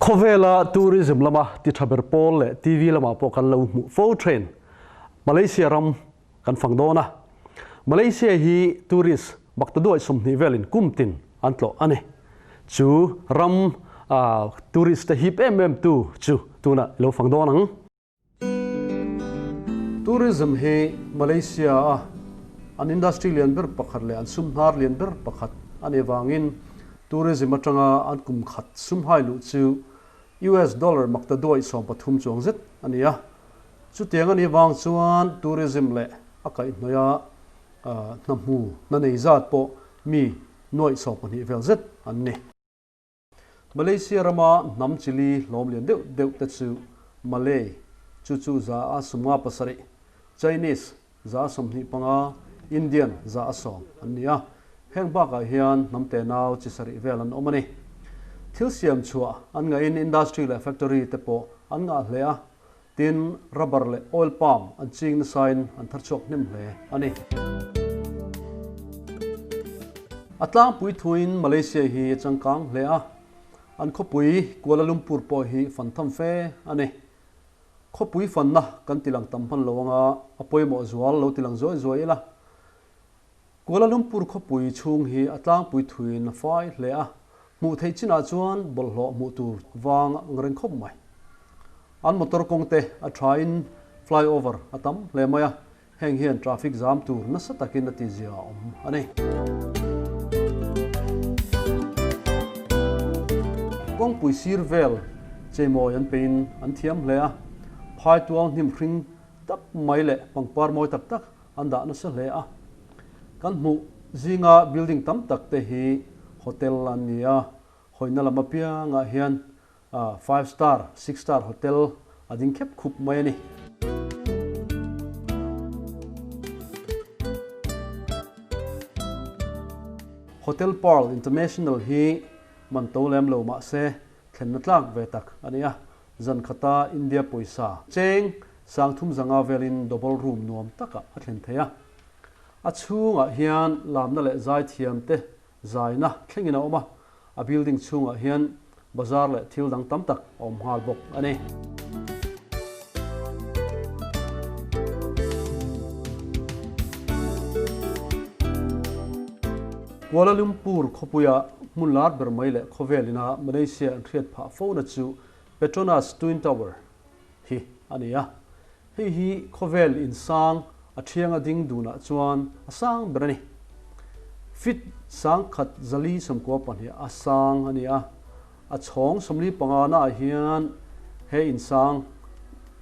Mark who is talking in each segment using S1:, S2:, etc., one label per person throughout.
S1: Khawvela tourism lama ti tha ber pawl leh TV lamah pawh kan lo hmuh fo thin. Malaysia ram kan fang dawn a. Malaysia hi tourist baktaduai 20 velin kum tin an tlawh a ni. Chu ram tourist te hip em em tu chu tunah i lo fang dawn ang. Tourism hi Malaysia a an industry lian ber pakhat leh an sum hnar lian ber pakhat a nih avangin tourism atanga an kum khat sum hai luh chu US dollar makta duai 13 chuang zet a ni a. Chutiang a nih avang chuan tourism leh a kaihhnawih a hna hmu hna nei zat pawh mi nuaih 12 vel zet an ni. Malaysia rama hnam chili hlawm lian deuh deuh te chu Malay, chu chu 57, Chinese, 25, Indian, 10 an ni a. Heng bakah hian hnam tenau chi sarih vel an awm a ni. Thil siam chhuah an ngahin industry leh factory te pawh an ngah hle a, tin rubber leh oil palm an ching nasain an thar chhuak hnem hle a ni. A tlangpui thuin Malaysia hi a changkang hle a, an khawpui Kuala Lumpur pawh hi fan tham fe a ni. Khawpui fanna kan tilang tam hman lo anga a pawimawh zual lo tilang zuai zuai ila. Kuala Lumpur khawpui chhung hi a tlangpui thuin a fai hle a, hmuh theih chinah chuan bawlhhlawh hmuh tur vang ang reng khawp mai. An motor kawng te a thain flyover a tam hle mai a, heng hian traffic jam tur nasa takin a tizia a awm a ni. Kawngpui sir vel cheimawi an peiin an thiam hle a, phaitual hnim hring tak mai leh pangpar mawi tak tak an dah nasa hle a. Kan hmuh zinga building tam tak te hi hotel an ni a, hawina lam apiangah hian five star, six star hotel a ding khep khup mai a ni. Hotel Pearl International hi man to lem lo mahse thlenna tlak ve tak a ni a, Zan khata India pawisa cheng 3500 velin double room nuam takah a thlen thei a. A chhungah hian lamna leh zaithiam te zaina thlengin a awm a, a building chhungah hian bazar leh thil dang tam tak a awm nghal bawk a ni. Kuala Lumpur khawpuia hmun lar ber mai leh khawvel ina Malaysia an hriat phah fona chu Petronas Twin Tower hi a ni a, hei hi khawvel insang a thianga ding dunah chuan a sang ber a ni. Feet 1492 a sang a ni a, a chhawng 45 naah hian he insang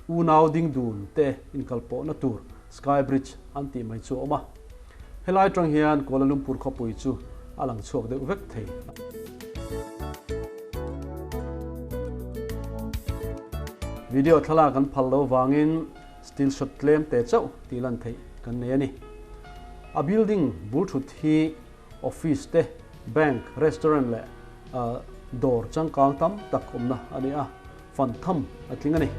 S1: unau ding dun te inkalpawhna tur Sky Bridge an tih mai chu a awm a. Helai tang hian Kuala Lumpur khawpui chu a lang chhuak deuh vek thei. Video thlalak an phal lo vangin still shot tlem te chauh tih lan theih kan nei a ni. A building bul thut hi office te, bank, restaurant leh dawr changkang tam tak awmna a ni a, fan tham a tling a ni.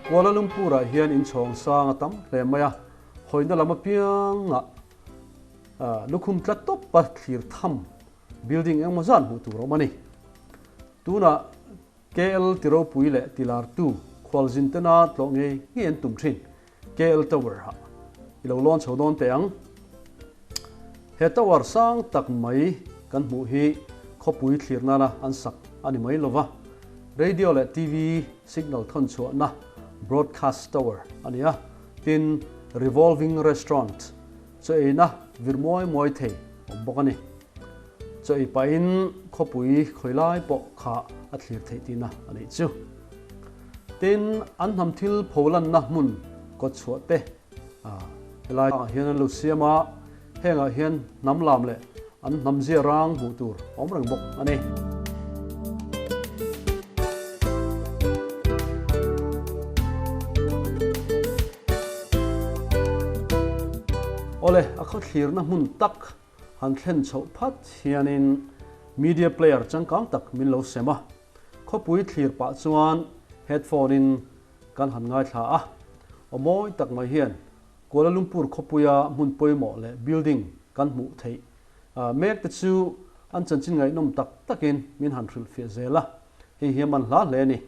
S1: Kuala Lumpur-ah hian inchhawng sang a tam hle mai a, hawina lam apiangah lukhum tla tawpa thlir tham building engemaw zat hmuh tur a awm a ni. Tunah KL tiropui leh tilartu khualzin tena tlawh ngei ngei an tum thin. KL Tower ah i lo lawn chho dawn teh ang. He tower sang tak mai kan hmuh hi khawpui thlir nana an sak a ni mai lova, radio leh TV signal thawn chhuahna broadcast tower a ni a, tin revolving restaurant chaw eina vir mawi mawi thei awm bawk a ni. Chaw ei pahin khawpui khawi lai pawh kha a thlir theih tihna a nih chu. Tin, an hnam thil pholanna hmun kawt chhuah te helai ah hian an lo siam a, hengah hian hnam lam leh an hnam zia rang hmuh tur a awm reng bawk a ni. Awle, a khawthlirna hmun tak han thlen chhoh phat hianin media player changkang tak min lo sem a. Khawpui thlir pah chuan headphone in kan han ngaithla a. Aw mawi tak mai hian Kuala Lumpur khawpuia hmun pawimawh leh building kan hmuh theih mek te chu an chanchin ngaihnawm tak takin min han hrilhfiah zel a, hei hi a man hla hle a ni.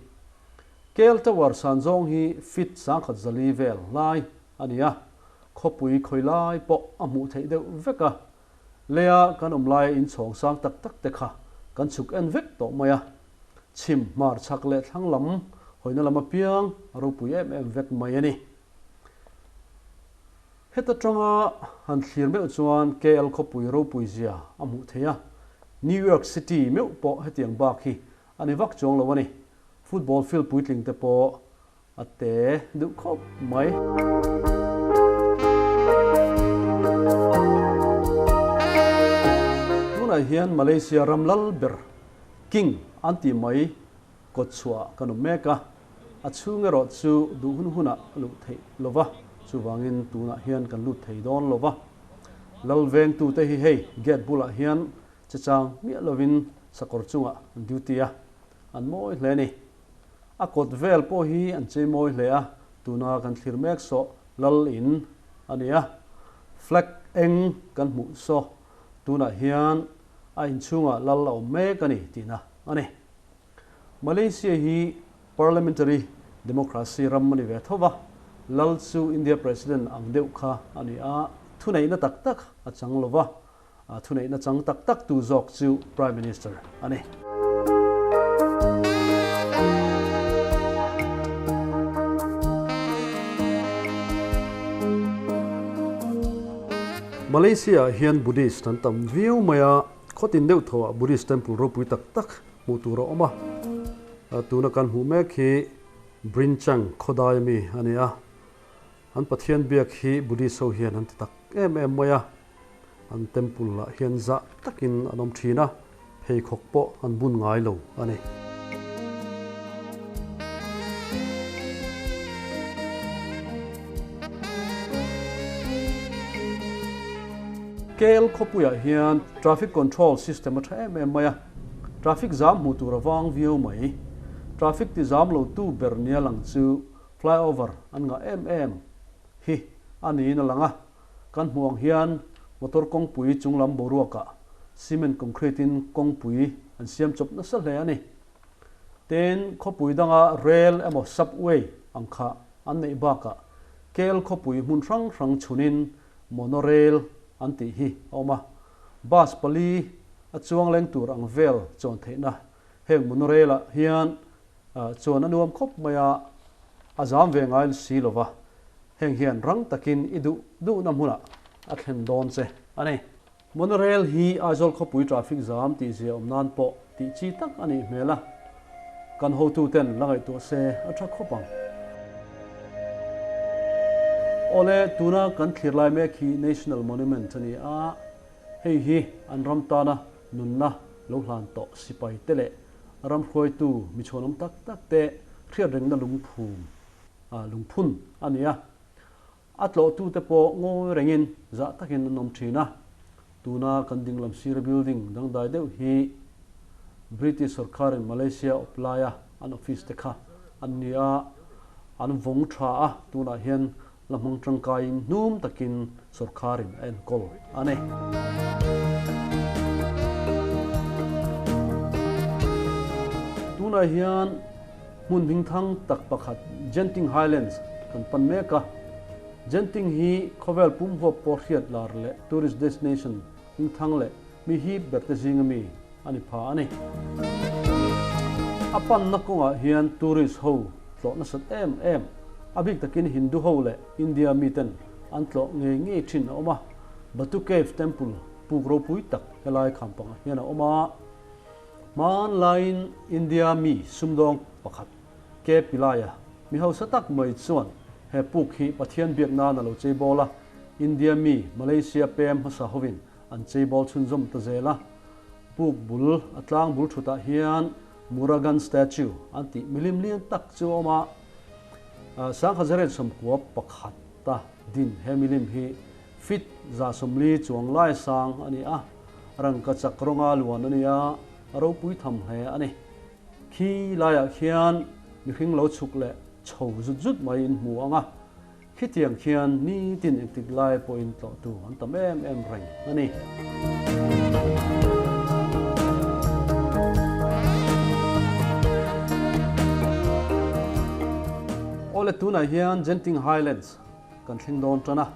S1: KL Tower san zawng hi feet 1004 vel hlai a ni a, khawpui khawi lai pawh a hmuh theih deuh vek a, leia kan awm laia inchhawng sang tak tak te kha kan chhuk en vek tawh mai a, chhim hmar chhak leh thlang lam hawina lam apiang a ropui em em vek mai a ni. Heta tanga han thlir meuh chuan KL khawpui ropui zia a hmuh theih a, New York City meuh pawh hetiang bak hi a ni vak chuang lo a ni. Football field puitling te pawh a te duh khawp mai. Tunah hian Malaysia ram lal ber King an tih mai kawt chhuah kan awm mek a, a chhung erawh chu duh hun hunah a luh theih lo va, chuvangin tunah hian kan lut thei dawn lo va. Lal vengtute hi hei gate bulah hian che chang miah lovin sakawr chungah an duty a, an mawi hle a ni. A kawt vel pawh hi an chei mawi hle a, tuna kan thlir mek sawh lal in a ni a, flag eng kan hmuh saw tunah hian a inchhungah lal a awm mek a ni tihna a ni. Malaysia hi Parliamentary Democracy ram a ni ve tho va, lal chu India President ang deuh kha a ni a, thuneihna tak tak a chang lo va, thuneihna chang tak tak tu zawk chu Prime Minister a ni. Malaysia ah hian Buddhist an tam viau mai a, khawtin deuh tho ah Buddhist temple ropui tak tak hmuh tur a awm a, tuna kan hmuh mek hi Brinchang khawdai ami a ni a, an Pathian biak hi Buddhist ho hian an ti tak em em mai a, an temple lah hian zah takin an awm thin a, pheikhawk pawh an bun ngai lo a ni. KL khawpuiah hian traffic control system a tha em em mai a, Traffic zam hmuh tur a vang viau mai. Traffic ti zam lo tu ber nia lang chu flyover an ngah em em hi a niin a lang a. Kan hmuh ang hian motor kawngpui chunglam boruakah cement concrete in kawngpui an siam chawp nasa hle a ni. Tin, khawpui danga rail emaw subway ang kha an neih bakah KL khawpui hmun hrang hrang chhunin monorail an tih hi a awm a. Bus pali a chuang leng tur ang vel chuan theihna heng monorail ah hian chuan a nuam khawp mai a, a zam ve ngai si lo va, heng hian rang takin i duh duhna hmunah a thlen dawn che a ni. Monorail hi Aizawl khawpui traffic zam tih zia awm nan pawh tih chi tak a nih hmel a, kan hotuten la ngaihtuah se a tha khawp ang. Awle, tuna kan thlir lai mek hi National Monument a ni a, hei hi an ram tana nunna lo hlan tawh sipai te leh ram hruaitu mi chhuanawm tak tak te hriatrengna lungphum, lungphun a ni a. A tlawhtute pawh ngawi rengin zah takin an awm thin a, tuna kan dinglam sira building dangdai deuh hi British sorkarin Malaysia awp laia an office te kha an ni a, an vawng tha a, tunah hian la hmang tangkaiin hnum takin sorkarin a enkawl a ni. Tunah hian Hmun hmingthang tak pakhat Genting Highlands kan pan mek a. Genting hi khawvel pum huap pawh hriat lar leh tourist destination hmingthang leh mi hip berte zinga mi a ni pha a ni. A panna kawngah hian tourist ho tlawh nasat em em, a bik takin Hindu ho leh India miten an tlawh ngei ngei thin a awm a. Batu Cave Temple puk ropui tak helai khampangah hian a awm a. Hmanlaiin India mi sumdawng pakhat K. Pillai-a mi hausa tak mai chuan he puk hi Pathian biak nan a lo cheibawl a, India mi Malaysia pem hmasa hovin an cheibawl chhunzawm ta zel a. Puk bul a tlang bul thutah hian Muragan statue an tih milim lian tak chu a awm a, 1991 ta din he milim hi Feet 140 chuang lai sang a ni a, rangka chak rawnga luan a ni a, a ropui tham hle a ni. Khi laiah khian mihring lo chhuk leh chho zut zut mai in hmu ang a. Khitiang khian nitin engtik lai pawhin tlawhtu an tam em em reng a ni. Awle tunah hian Genting Highlands kan thleng dawn tan a,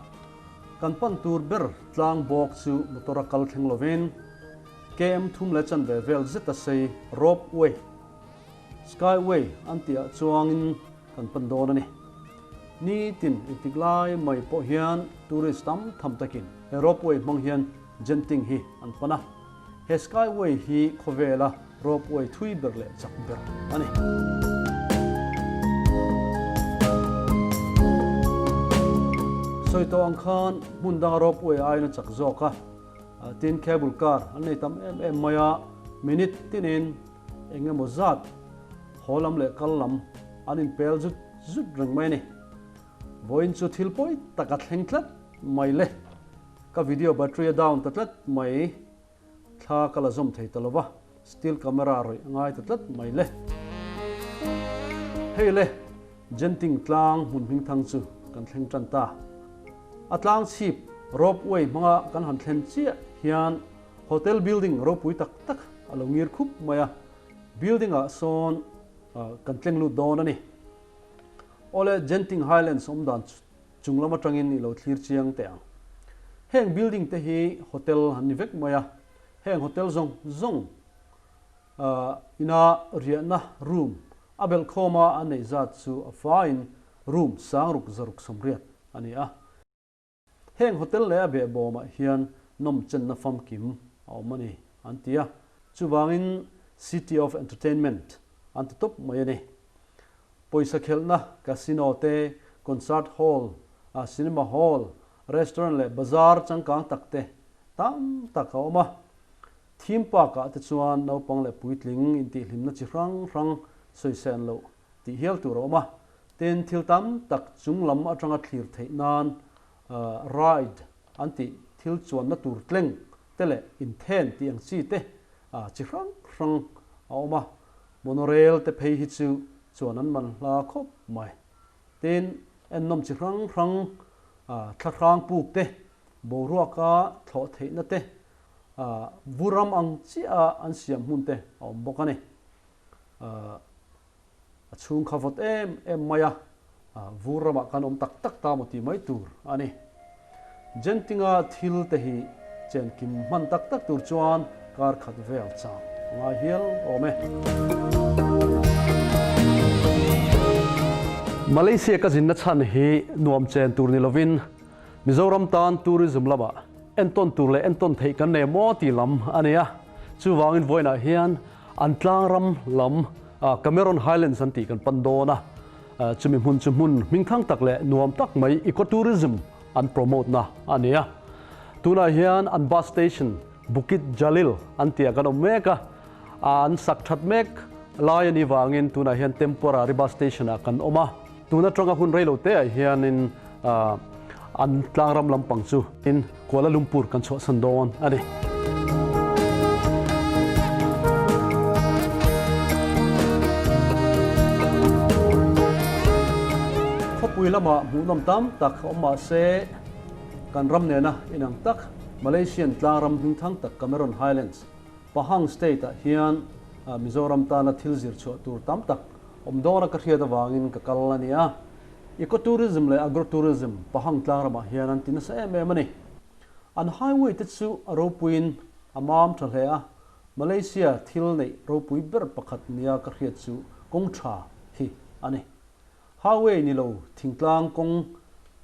S1: kan pan tur ber tlang bawk chu motor a kal thleng lovin KM thum leh chanve vel zeta sei rope way, Skyway an tihah chuangin kan pan dawn a ni. Nitin engtik lai mai pawh hian tourist tam tham takin he ropeway hmang hian Genting hi an pan a. He skyway hi khawvela ropeway thui ber leh chak ber a ni. Sawi tawh ang khan hmun danga ropeway aiin a chak zawk a, tin cable car an nei tam em em mai a, minute tinin eng emaw zat haw lam leh kal lam an inpel zut zut reng mai a ni. Vawiin chu thil pawi tak a thleng tlat mai le. Ka video battery a down ta tlat mai. Thla ka la zawm thei ta lo va, still camera rawih a ngai ta tlat mai le. Hei le, Genting tlang hmun hming thang chu kan thleng tan ta. A tlang chhip rope way hmanga kan han thlen chiah hian hotel building ropui tak tak a lo ngir khup mai a, building ah sawn kan tleng lut dawn a ni. Awle Genting Highlands awm dan chung lam atangin i lo thlir chiang teh ang. Heng building te hi hotel an ni vek mai a, heng hotel zawng zawng ina riahna room a belh khawma an neih zat chu a faiin room sangruk zaruk 80 a ni a. Heng hotel leh a behbawmah hian nawmchenna famkim a awm a ni an ti a, chuvangin City of Entertainment an ti tawp mai a ni. Pawisa khelhna casino te, concert hall, cinema hall, restaurant leh bazar changkang tak te tam tak a awm a. Theme park ah te chuan naupang leh puitling intihhlimna chi hrang hrang sawisen loh tih hial tur a awm a. Tin, thil tam tak chung lam atanga thlir theih nan ride an tih thil chuanna tur tleng te leh inthen tih ang chi te chi hrang hrang a awm a. Monorail te phei hi chu chuan an man hla khawp mai. Tin, ennawm chi hrang hrang thla hrang puk te, boruaka thlawh theihna te, vuram ang chiah a an siam hmun te a awm bawk a ni. A chhung kha vawt em em mai a, vur ramah khan awm tak tak ta maw tih mai tur a ni. Gentinga thil te hi chen kim hman tak tak tur chuan kar khat vel chang a ngai hial awm e. Malaysia ka zinna chhan hi nuam chen tur ni lovin Mizoram tan tourism lamah entawn tur leh entawn theih kan nei maw tih lam a ni a. Chuvangin vawiinah hian An tlangram lam Cameron Highlands an tih kan pan dawn a, chumi hmun chu hmun hmingthang tak leh nuam tak mai ecotourism an promote na a ni a. Tunah hian an bus station Bukit Jalil an tih ah kan awm mek a, an sak that mek lai a nih vangin tunah hian temporary bus station ah kan awm a. Tun atanga hun reilo te ah hianin an tlangram lampang chu in Kuala Lumpur kan chhuahsan dawn a ni. Khawpui lamah hmuhnawm tam tak awm mah se kan ram nena inang tak Malaysian tlangram hmingthang tak Cameron Highlands, Pahang State ah hian Mizoram tana thil zir chhuah tur tam tak awm dawna ka hriat avangin ka kal a ni a. Ecotourism leh agrotourism Pahang tlang ramah hian an ti nasa em em a ni. An highway te chu a ropuiin a mam tha hle a, Malaysia thil neih ropui ber pakhat nia ka hriat chu kawng tha hi a ni. Highway ni lo thingtlang kawng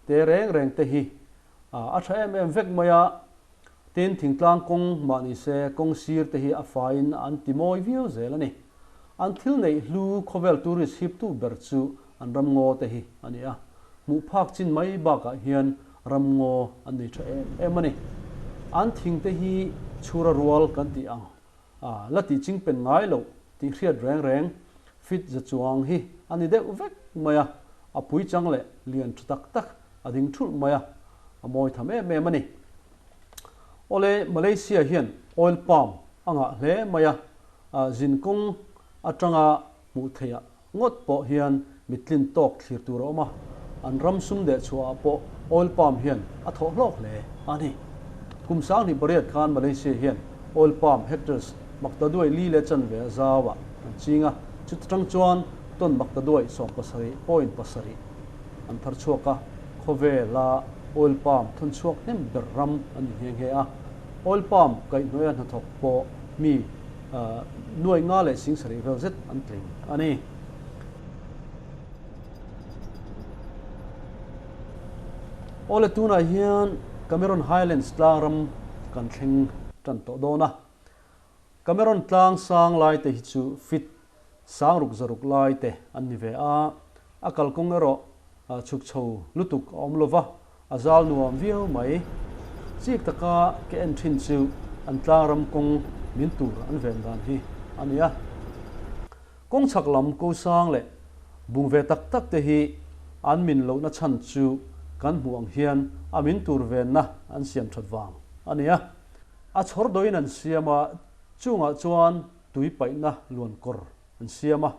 S1: te reng reng te hi a tha em em vek mai a, Tin, thingtlang kawng mah ni se, kawng sir te hi a faiin an ti mawi viau zel a ni. An thil neih hlu khawvel tourist hiptu ber chu an ramngaw te hi a ni a. Hmuh phak chin mai bakah hian ramngaw an nei tha em em a ni. An thing te hi chhura rual kan tih ang a, la tih ching pen ngai loh tih hriat reng reng fit za chuang hi a ni deuh vek mai a, a pui chang leh lian tha tak tak a ding thulh mai a, a mawi tham em em a ni. Awle, Malaysia hian oil palm a ngah hle mai a, zin kawng atanga hmuh theih ah ngawt pawh hian mittlin tawk thlir tur a awm a. An ram sum deh chhuahah pawh oil palm hian a thawh hlawk hle a ni. Kum 2008 khan Malaysia hian oil palm hectares maktaduai li leh chanve a zauah an ching a, chuta tang chuan ton maktaduai 17.7 an thar chhuak a, khawvela oil palm thawn chhuak hnem ber ram an ni nghe nghe a. Oil palm kaihhnawih a hnathawk pawh mi nuai nga leh 7000 vel zet an tling a ni. Awle tunah hian Cameron Highlands tlang ram kan thleng tan tawh dawn a. Cameron tlang sang lai te hi chu feet 6000 zaruk lai te an ni ve a, a kalkawng erawh chhuk chho lutuk a awm lova, a zal nuam viau mai. Chik taka ka en thin chu an tlang ram kawng min tur an ven dan hi a ni a. Kawng chhak lam ko sang leh bung ve tak tak te hi an min lohna chhan chu kan hmuh ang hian a min tur venna an siam that vang a ni a. A chhawr dawhin an siam a, chungah chuan tui paihna luan kawr an siam a,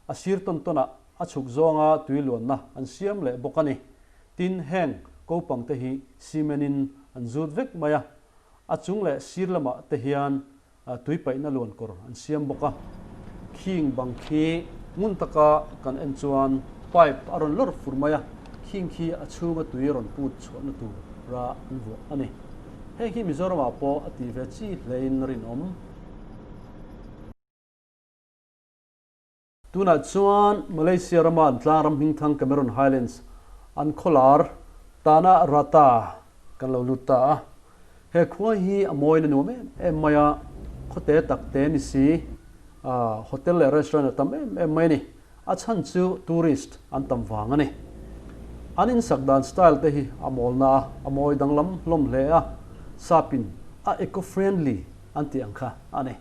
S1: a sir tawn tawnah a chhuk zawnga tui luanna an siam leh bawk a ni. Tin, heng kopang te hi cement in an zut vek mai a, a chung leh sir lamah te hian Tui paihna luan kawr an siam bawk a, khing bang khi ngun taka kan en chuan pipe a rawn lawr fur mai a, khing khi a chhunga tui rawn put chhuahna tura an vuah a ni. Heng hi Mizoramah pawh a ti ve chi hlein rinawm. Tunah chuan Malaysia rama an tlangram hmingthang Cameron Highlands an khawlar Tanah Rata kan lo lut ta a. He khua hi a mawiin a nuam em em mai a, khawte tak te ni si, hotel leh restaurant a tam em em mai a ni. A chhan chu tourist an tam vang a ni. An insak dan style te hi a mawlna a, a mawi danglam hlawm hle a, sapin a eco-friendly an tih ang kha a ni.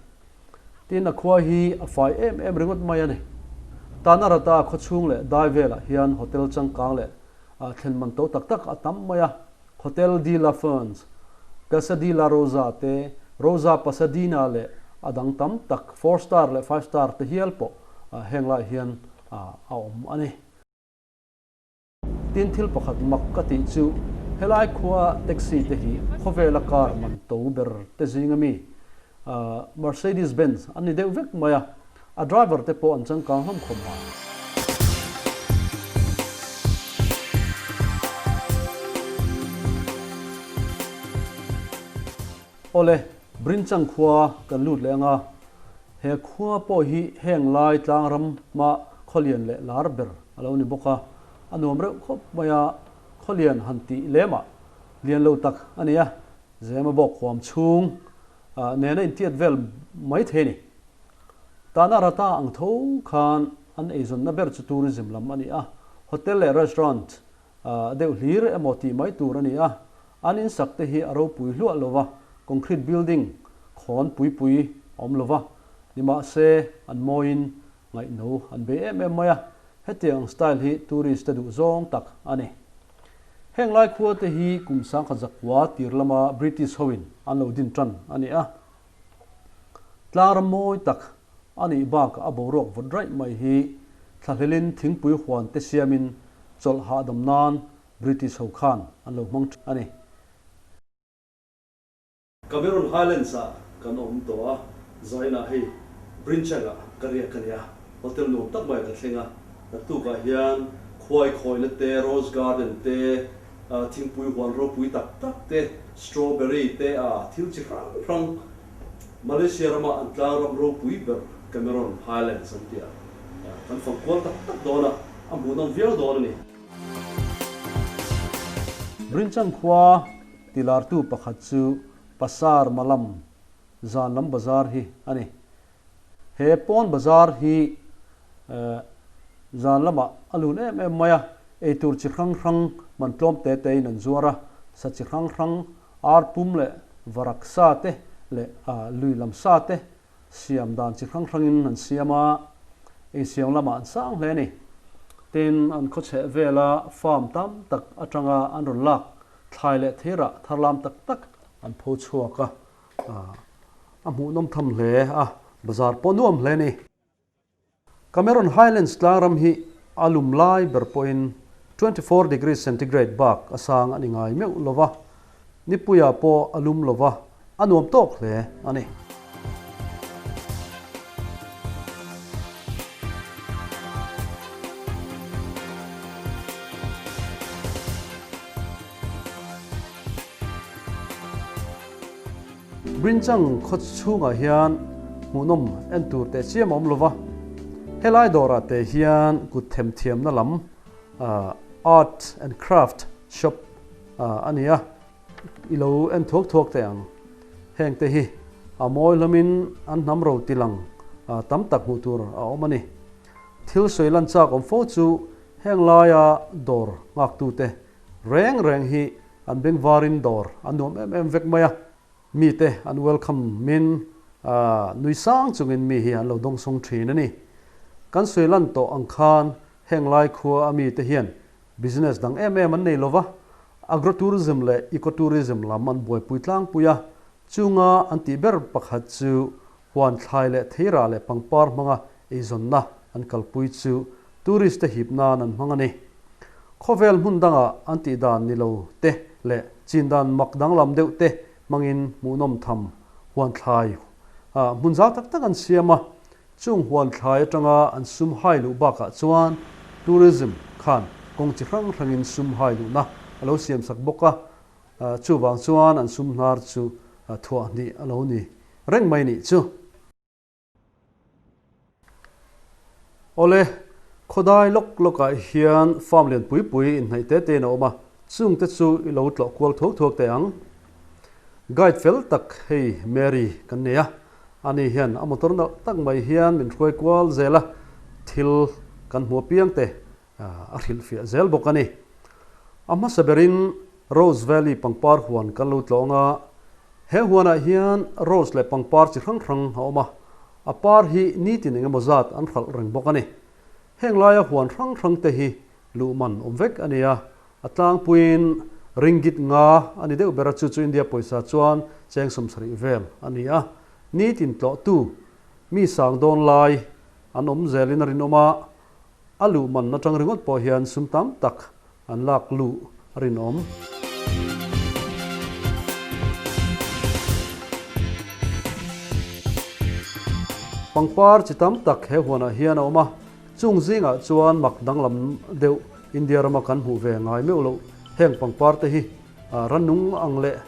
S1: Tin, a khua hi a fai em em ringawt mai a ni. Tana Rata khawchhung leh dai velah hian hotel changkang leh thlen man to tak tak a tam mai a. Hotel de la Ferns, Casa de la Rosa te, Rosa Pasadena leh a dang tam tak four star leh five star te hial pawh heng lai hian a awm a ni. Tin thil pakhat mak ka tih chu helai khua taxi te hi khawvela car man to ber te zing ami Mercedes Benz an ni deuh vek mai a, a driver te pawh an changkang hlawm khawp mai. Awle, Brinchang khua kan lut leh anga he khua pawh hi heng lai tlangram mah khawlian leh lar ber a lo ni bawk a, a nuam reuh khawp mai a, khawlian han tih lemah lian lo tak a ni a, Zema bawk huam chhung nena intiat vel mai thei a ni. Tana Rata ang tho khan an eizawnna ber chu tourism lam a ni a, hotel leh restaurant deuh hlir emaw tih mai tur a ni a, an insak te hi a ropui hluah lo va, concrete building khawn pui pui a awm lo va, nimahse an mawiin Ngaihno an bei em em mai a, hetiang style hi tourist te duh zawng tak a ni. Heng lai khua te hi kum 1900 tir lama British hoin an lo din tan a ni a. Tlangram mawi tak a nih bakah a boruak vawt raih mai hi thlahlelin thingpui huan te siamin chawlh hahdam nan British ho khan an lo hmang a ni. Cameron Highlands ah kan awm tawh a, Zainah hei Brinchang ah ka riak a nia, hotel nuam tak mai ah ka thleng a, naktuk ah hian khuai khawina te, rose garden te, thingpui huan ropui tak tak te, strawberry te ah thil chi hrang hrang Malaysia rama an tlang ram ropui ber Cameron Highlands an tia kan fang kual tak tak dawn a, a hmuhnawm viau dawn a ni. Brinchang khua Tilartu pakhat chu Pasar Malam zan lam bazar hi a ni. He pawn bazar hi zan lamah a lun em em mai a, eitur chi hrang hrang man tlawm te te in an zuar a, sa chi hrang hrang ar pum leh varak sa te leh lui lam sa te Siam dan chi hrang hrangin an siam a, insiam lamah an sang hle a ni. Tin, an khawchheh vela farm tam tak atanga an rawn lak thlai leh theirah tharlam tak tak an pho chhuak a, a hmuhnawm tham hle a, bazar pawh nuam hle a ni. Cameron Highlands tlangram hi a lum lai ber pawhin. 24 degree centigrade bak a sang a ni ngai meuh lo va, nipuiah pawh a lum lo va, a nuam tawk hle a ni. Brinchang khaw chhungah hian hmuhnawm en tur teh chiam a awm lo va, helai dawrah te hian kut themthiamna lam art and craft shop a ni a, i lo en thuak thuak teh ang. Heng te hi a mawi hlamin an hnam ro tilang tam tak hmuh tur a awm a ni. Thil sawi lan chak awm fo chu heng laia dawr nghaktute Reng reng hi an bengvarin dawr a nuam em em vek mai a, mite an welcome min nui sang chungin mi hi an lo dawngsawng thin a ni. Kan sawi lan tawh ang khan heng lai khua a mite hian business dang em em an nei lova, agro-tourism leh eco-tourism lam an buaipui tlangpui a, chunga an tih ber pakhat chu huan thlai leh theirah leh pangpar hmanga eizawnna an kalpui chu tourist te hip nan an hmang a ni. Khawvel hmun dangah an tih dan ni lo te leh chin dan mak danglam deuh te hmangin hmuhnawm tham huan thlai hmun zau tak tak an siam a, chung huan thlai atanga an sum hai luh bakah chuan tourism khan kawng chi hrang hrangin sum hai luhna a lo siam sak bawk a, Chuvang chuan an sum hnar chu thuah hnih a lo ni reng mai nih chu. Awle, khawdai lawk lawkah hian farm lian pui pui inhnaih te tein a awm a, chungte chu i lo tlawh kual thuak thuak teh ang. Guide fel tak hei Mary kan nei a, ani hian a motor nalh tak mai hian min hruai kual zel a, thil kan hmu apiang te A hrilhfiah zel bawk a ni. A hmasa berin Rose Valley pangpar huan kan lo tlawng a, he huanah hian rose leh pangpar chi hrang hrang a awm a, a par hi nitin eng emaw zat an hralh reng bawk a ni. Heng laia huan hrang hrang te hi luh man awm vek a ni a, a tlangpuiin ringgit nga a ni deuh ber a, chu chu India pawisa chuan cheng 70 vel a ni a, nitin tlawhtu mi sang dawn lai an awm zelin a rinawm a, A luh man atang ringawt pawh hian sum tam tak an lak luh a rinawm. Pangpar chi tam tak he huanah hian a awm a, chung zingah chuan mak danglam deuh India rama kan hmuh ve ngai meuh loh heng pangpar te hi rannung ang leh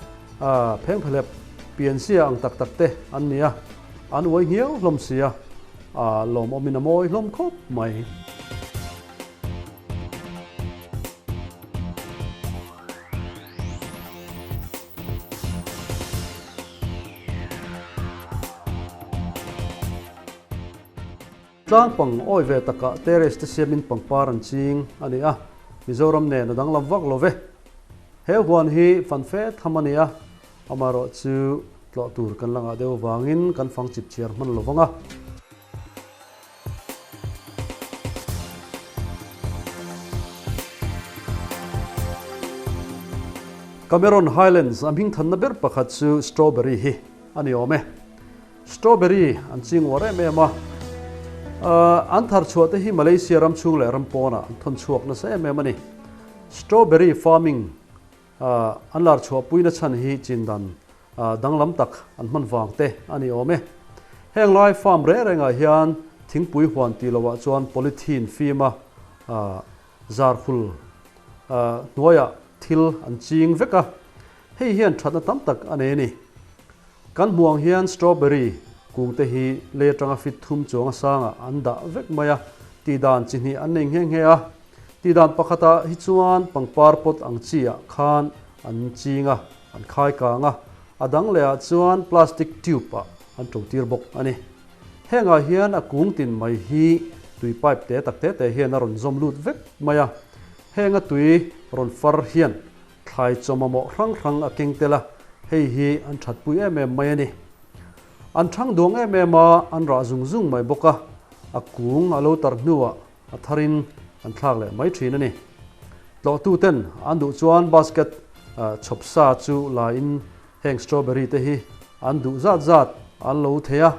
S1: phengphelep pianzia ang tak tak te an ni a, an uai nghiau hlawm si a, lawmawmin a mawi hlawm khawp mai. Tlangpang awi ve takah terrace te siamin pangpar an ching a ni a, Mizoram nen a danglam vak lo ve. He huan hi fan fe tham a ni a, amaherawh chu tlawh tur kan la ngah deuh avangin kan fang chip chhiar hman lo vang a. Cameron Highlands a hmingthanna ber pakhat chu strawberry hi a ni awm e. Strawberry an ching uar em em a, an thar chhuah te hi Malaysia ram chhung leh ram pawnah an thawn chhuak nasa em em a ni. Strawberry farming an lar chhuah puina chhan hi chin dan danglam tak an hman vang te a ni awm e. Heng lai farm reng rengah hian thingpui huan tih lohah chuan polythene fim a zar hul hnuaiah thil an ching vek a, hei hian thatna tam tak a nei a ni. Kan hmuh ang hian strawberry kung te hi lei atanga fit thum chuang a sangah an dah vek mai a, tihdan chi hnih an nei nghe nghe a. Tihdan pakhatah hi chuan pangpar pot ang chi ah khan an ching a, an khai kang a, a dang leh ah chuan plastic tube ah an to tir bawk a ni. Hengah hian a kung tin mai hi tui pipe te tak te te hian a rawn zawm lut vek mai a, henga tui rawn far hian Thlai chaw mamawh hrang hrang a keng tel a, hei hi an thatpui em em mai a ni. An thang duang em em a, an rah zung zung mai bawk a, a kung a lo tar hnuah a tharin an thlak leh mai thin a ni. Tlawhtuten an duh chuan basket chhawp sa chu la in heng strawberry te hi an duh zat zat an lo thei a,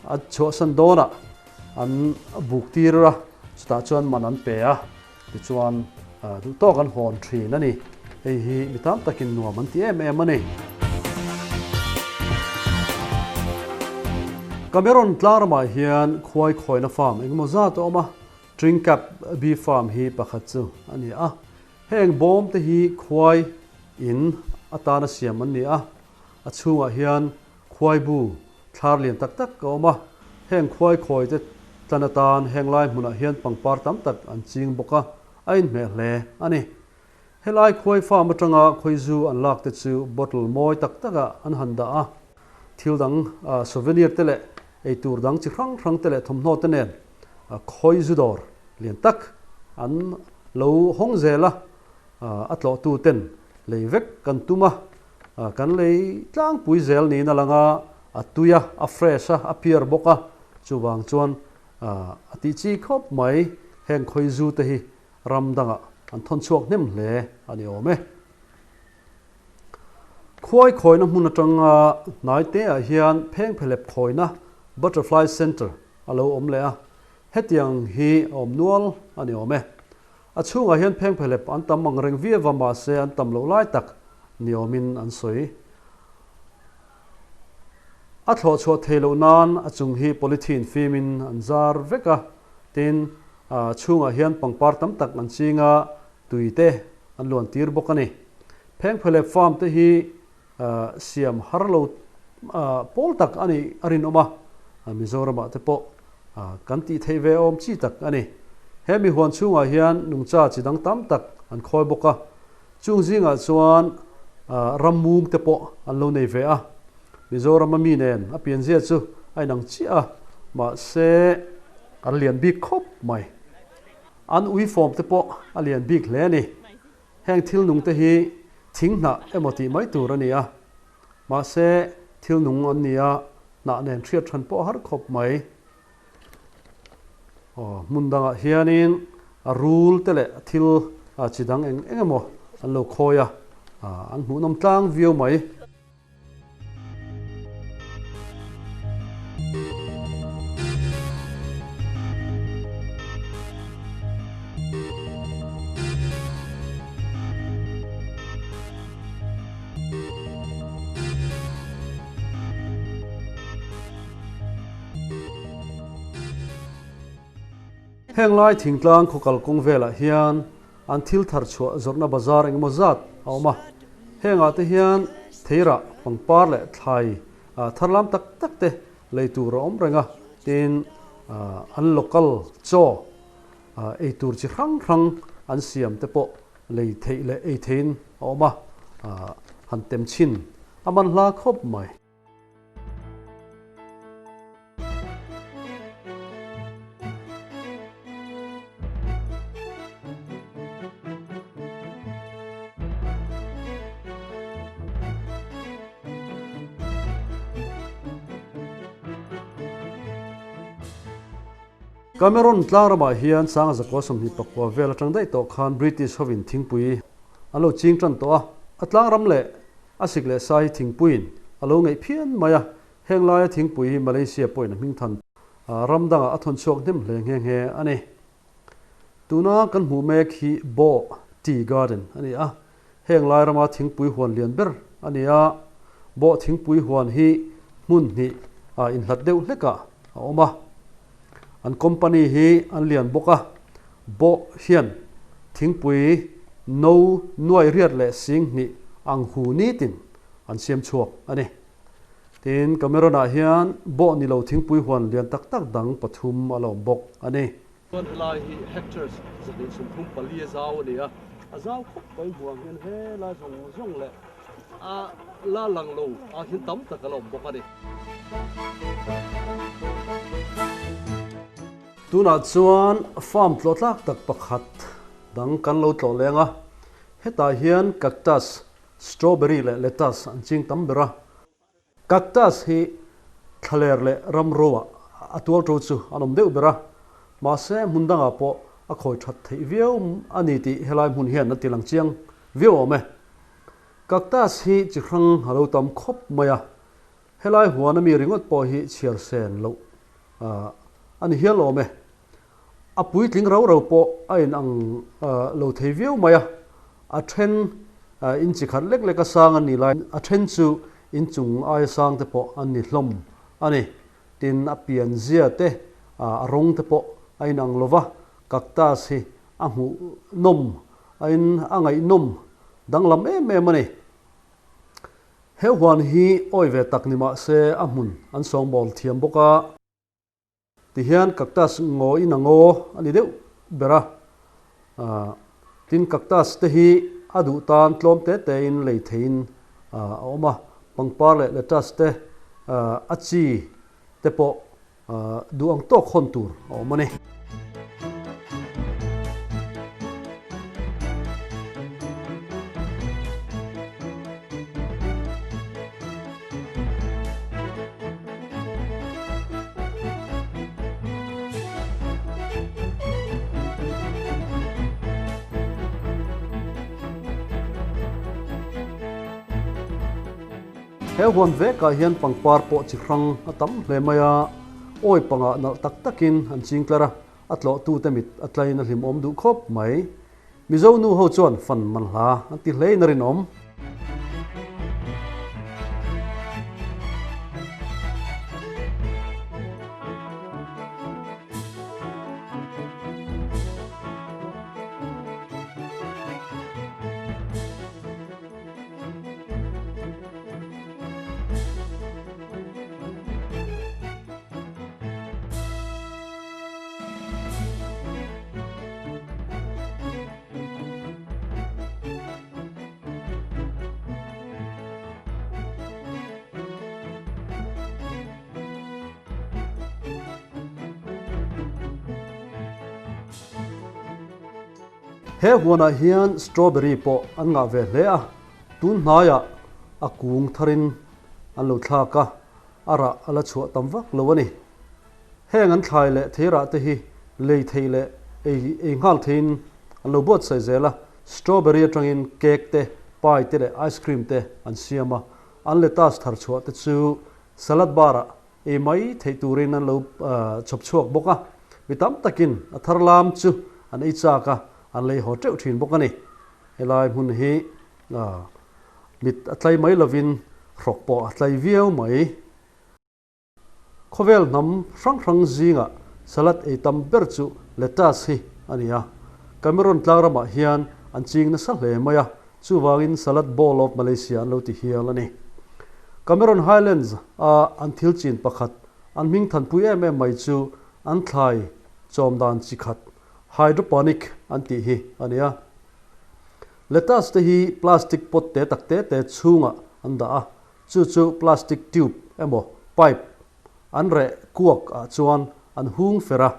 S1: A chhuahsan dawnah an buk tir a, chutah chuan man an pe a, tichuan duh tawk an hawn thin a ni. Hei hi mi tam takin nuam an ti em em a ni. Cameron tlang ramah hian khuai khawina farm engemaw zat a awm a, Tringkap Bee Farm hi pakhat chu a ni a. Heng bawm te hi khuai in atana siam an ni a, a chhungah hian khuai bu thlar lian tak tak a awm a. Heng khuai khawi te tlan atan heng lai hmunah hian pangpar tam tak an ching bawk a, a inhmeh hle a ni. Helai khuai farm atanga khawizu an lak te chu bottle mawi tak takah an han dah a, thil dang souvenir te leh eitur dang chi hrang hrang te leh thawmhnaw te nen khawizu dawr lian tak an lo hawng zel a, a tlawhtu ten lei vek kan tum a, kan lei tlangpui zel niin a lang a, a tui a, a fresh a, a pure bawk a, chuvang chuan a tih chi khawp mai heng khawizu te hi Ram dangah an thawn chhuak hnem hle a ni awm e. Khuai khawina hmun atanga hnai te ah hian phengphelep khawina Butterfly Centre a lo awm leh a, hetiang hi a awm nual a ni awm e. A chhungah hian phengphelep an tam ang reng viau va mahse an tam loh lai tak ni awmin an sawi. A thlawh chhuah thei loh nan a chung hi polythene fimin an zar vek a, tin A chhungah hian pangpar tam tak an ching a, tui te an luan tir bawk a ni. Phengphelep farm te hi siam har lo pawl tak a nih a rinawm a, Mizoramah te pawh kan tih theih ve awm chi tak a ni. He mi huan chhungah hian nungcha chi dang tam tak an khawi bawk a, chung zingah chuan rammung te pawh an lo nei ve a. Mizorama mi nen a pianzia chu a inang chiah a, mahse an lian bik khawp mai. An uifawm te pawh a lian bik hle a ni. Heng thil nung te hi thing hnah emaw tih mai tur a ni a, mahse thil nung an ni a, hnah nen hriat hran pawh a har khawp mai. Aw, hmun dangah hianin a rul te leh thil chi dang eng eng emaw an lo khawi a, an hmuhnawm tlang viau mai. Heng lai thingtlang khaw kalkawng velah hian an thil thar chhuah zawrhna bazar engemaw zat a awm a. Hengah te hian theirah pangpar leh thlai tharlam tak tak te lei tur a awm reng a, tin an local chaw ei tur chi hrang hrang an siam te pawh lei theih leh ei theihin a awm a, han tem chhin a manhla khawp mai. Cameron tlang ramah hian sanga zakua 24 vel atang daih tawh khan British hovin thingpui an lo ching tan tawh a, a tlang ram leh A sik leh sa hi thingpuiin a lo ngeih phian mai a, heng laia thingpui hi Malaysia pawhin a hming than ram dangah a thawn chhuak hnem hle nghe nghe a ni. Tuna kan hmuh mek hi Bo Tea Garden a ni a, heng lai rama thingpui huan lian ber a ni a, Bo thingpui huan hi hmun hnih inhlat deuh hlekah a awm a. An company hi an lian bawk a, Bo hian thingpui no nuai riat leh sing hnih ang hu nitin an siam chhuak a ni. Tin, Cameron-ah hian Bo ni lo thingpui huan lian tak tak dang pathum a la awm bawk a ni.
S2: Chuan helai hi hectares 234 a zau a ni a, a zau khawp mai hmuh ang hian helai zawng zawng leh a la lang lo ah hian tam tak a la awm bawk a ni.
S1: Tunah chuan farm tlawh tlak tak pakhat dang kan lo tlawh leng a, hetah hian cactus, strawberry leh lettuce an ching tam ber a. Cactus hi thlaler leh ramro ah a tual to chu an awm deuh ber a, mahse hmun dangah pawh a khawi that theih viau a ni tih helai hmun hian a ti lang chiang viau awm e. Cactus hi chi hrang a lo tam khawp mai a, helai huan ami ringawt pawh hi chhiar sen loh a ni hial awm e. A puitling rau rau pawh a in ang lo thei viau mai a, a then in chi khat lek lek a sang an nih lai a then chu in chung aia sang te pawh an ni hlawm a ni. Tin, a pian zia te, a rawng te pawh a in ang lo va, cactus hi a hmuh nawm a in a ngaihnawm danglam em em a ni. He huan hi awi ve tak ni mah se a hmun an sawngbawl thiam bawk a. Tihian cactus ngaw in a ngaw a ni deuh ber a. Tin cactus te hi a duh tan tlawm te te in lei theiin a awm a. Pangpar leh lettuce te a chi te pawh duh ang tawk hawn tur a awm a ni. He huan vekah hian pangpar pawh chi hrang a tam hle mai a, awi pangah nalh tak takin an ching tlar a, a tlawhtute mit a tlaiin a hlimawm duh khawp mai. Mizo nu ho chuan fan man hla an ti hlein a rinawm. He huanah hian strawberry pawh an ngah ve hle a, tun hnaiah a kung tharin an lo thlak a, a rah a la chhuah tam vak lo a ni. Heng an thlai leh theirah te hi lei thei leh ei ei nghal theiin an lo buatsaih zel a, strawberry atangin cake te, pie te leh ice cream te an siam a, an lettuce thar chhuah te chu salad bar ah ei mai theih turin an lo chhawp chhuak bawk a, mi tam takin a thar lam chu an ei chak a, an lei haw teuh thin bawk a ni. Helai hmun hi mit a tlai mai lovin hrawk pawh a tlai viau mai. Khawvel hnam hrang hrang zingah salad ei tam ber chu lettuce hi a ni a. Cameron tlang ramah hian an ching nasa hle mai a, chuvangin Salad Bowl of Malaysia an lo ti hial a ni. Cameron Highlands a an thil chin pakhat an hming thanpui em em mai chu an thlai chawm dan chi khat hydroponic an tih hi a ni a. Lettuce te hi plastic pot te tak te te chhungah an dah a, Chu chu plastic tube emaw pipe an reh kuak ah chuan an hung fer a,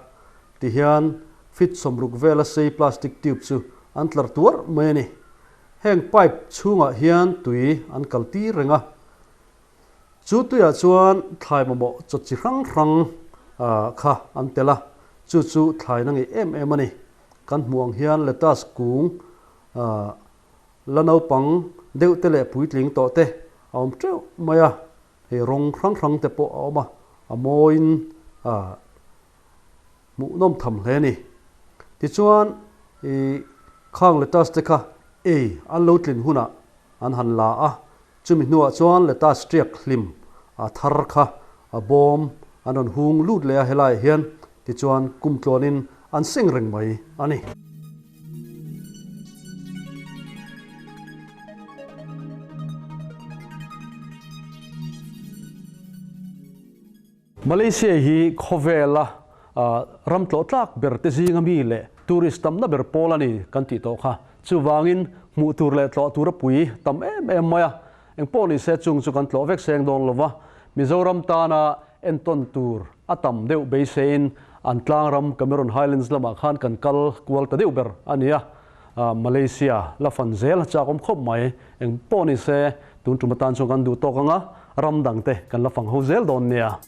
S1: tihian feet 60 vela sei plastic tube chu an tlar tuar mai a ni. Heng pipe chhungah hian tui an kal tir reng a, chu tuiah chuan thlai mamawh chaw chi hrang hrang kha an tel a, chu chu thlai na ngeih em em a ni. Kan hmuh ang hian lettuce kung La naupang deuh te leh puitling tawh te a awm teuh mai a, hei rawng hrang hrang te pawh a awm a, a mawiin ah hmuhnawm tham hle a ni. Tichuan ih khang lettuce te kha ei an lo tlin hunah an han la a, chumi hnuah chuan lettuce tiak hlim a thar kha a bawm an rawn hung lut leh a helaiah hian Tichuan kum tluanin an seng reng mai a ni. Malaysia hi khawvela ram tlawh tlak ber te zinga mi leh tourist tamna ber pawl a ni kan tih tawh kha. Chuvangin hmuh tur leh tlawh tur a pui tam em em mai a. Engpawh ni se chung chu kan tlawh vek seng dawn lo va, Mizoram tana entawn tur a tam deuh beiseiin an tlangram Cameron Highlands lamah khan kan kal kual ta deuh ber a ni a, Malaysia la fan zel a chak awm khawp mai. Engpawh ni se tun tum atan chuan kan duh tawk ang a, ram dangte kan la fang ho zel dawn nia.